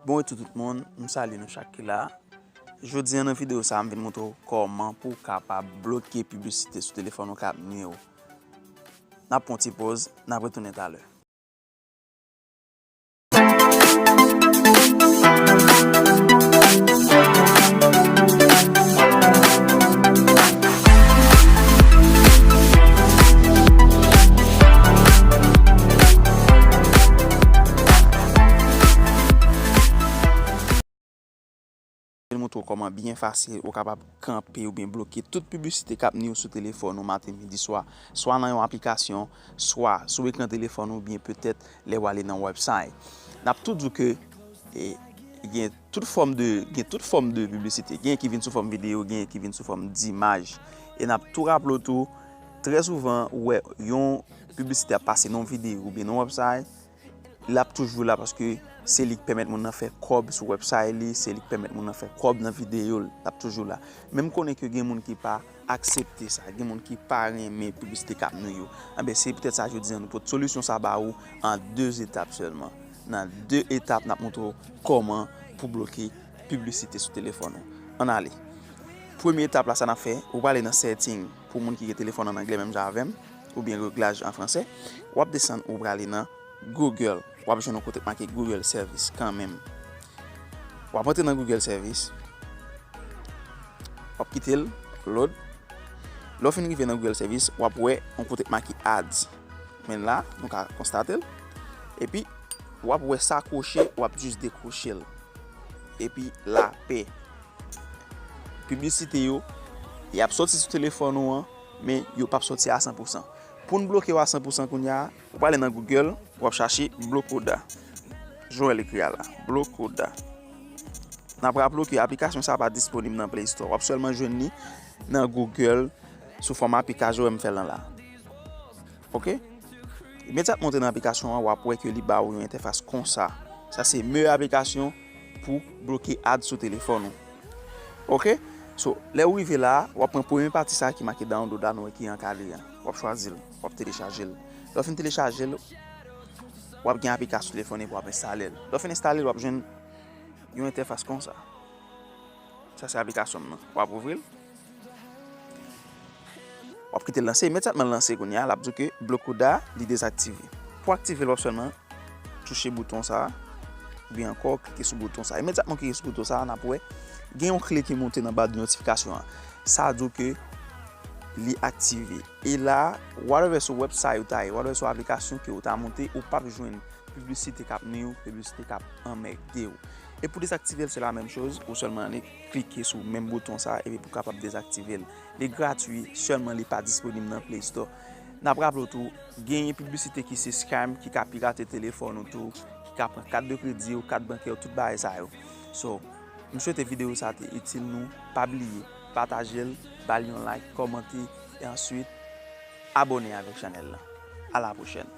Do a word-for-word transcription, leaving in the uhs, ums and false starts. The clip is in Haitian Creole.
Bon retou tout moun, m salye nou chak ki la. Jodi a nan videyo sa a, m vin montre w kòman pou w kapab bloke piblisite sou telefòn ou k ap nwi w. N ap pran yon ti poz, n ap retounen talè. Vin montre w kòman byen fasil ou kapab kanpe oubyen bloke tout piblisite k ap nwi w sou telefòn ou maten, midi, swa, swa nan yon aplikasyon, swa sou ekran telefòn ou, oubyen petèt lè w ale nan website. N ap tou di w ke, e, gen tout fòm de, gen tout fòm de piblisite. Gen ki vin sou fòm videyo, gen ki vin sou fòm dimaj. E n ap tou raple w tou, trè souvan, ou wè yon piblisite ap pase nan yon videyo oubyen nan yon website, l ap toujou la paske se li k pèmèt moun nan fè kòb sou website li, se li k pèmèt moun nan fè kòb nan videyo l, l ap toujou la. Men m konnen ke gen moun ki pa aksepte sa, gen moun ki pa renmen piblisite k ap nwi yo. Anben, se poutèt sa jodi a nou pote solisyon sa ba ou an de etap sèlman. Nan de etap, n ap montre w kòman pou bloke piblisite sou telefòn ou. Ann ale. Premye etap la, sa n ap fè, ou prale nan setting pou moun ki gen telefòn an anglè menm jan avè m, oubyen reglaj an fransè. W ap desann, ou prale nan Google. W ap jwenn yon kote k make Google Service kanmenm. W ap antre nan Google Service. W ap kite l load. Lè w fin rive nan Google Service, w ap wè yon kote k make ads. Men la, nou ka konstate l. Epi, w ap wè sa kwoche, w ap jis dekwoche l. Epi, lapè. Piblisite yo, y ap soti sou telefòn ou an, men yo p ap soti a san pou san. Pou n bloke yo a san pou san kounye a, ou prale nan Google, w ap chache Blocoda. Jan w wè l ekri a la, Blocoda. N ap raple w ke aplikasyon sa a pa disponib nan Play Store. W ap sèlman jwenn li nan Google sou fòm aplikasyon, jan w wè m fè l la. Oke? Imedyatman w antre nan aplikasyon an, w ap wè ke li ba ou yon entèfas konsa. Sa se meyè aplikasyon pou bloke ad sou telefòn ou. Oke? So, lè w rive la a, w ap pran premye pati sa a ki make download la, nou wè ki ankadre a. W ap chwazi l, w ap telechaje l. Lè w fin telechaje l, w ap gen aplikasyon sou telefòn epi w ap enstale l. Lè w fin enstale l, w ap jwenn yon entèfas konsa. Sa se aplikasyon m nan. W ap ouvri l. W ap kite l lanse. Imedyatman l lanse kounye a, l ap di w ke Blocoda li dezaktive. Pou aktive l, w ap sèlman touche bouton sa a, oubyen ankò klike sou bouton sa a. Imedyatman w klike sou bouton sa a, n ap wè gen yon kle ki monte nan ba de notifikasyon an. Sa di w ke li aktive. E la, whatever sou website ou ta ye, whatever sou aplikasyon ke ou ta monte, ou p ap jwenn piblisite k ap nwi w, piblisite k ap anmède w. E pou dezaktive l, se la menm choz, ou sèlman ale klike sou menm bouton sa a, epi pou kapab dezaktive l. Li gratui, sèlman li pa disponib nan Play Store. N ap raple w tou, genyen piblisite ki se scam, ki ka pirate telefòn ou tou, ki ka pran kat de kredi w, kat bankè w, tout bagay sa yo. So, m swete videyo sa a te itil nou, pa bliye, pataje l, ba l yon like, kòmante, e answit, abòne avèk chanèl la. A la pwochèn.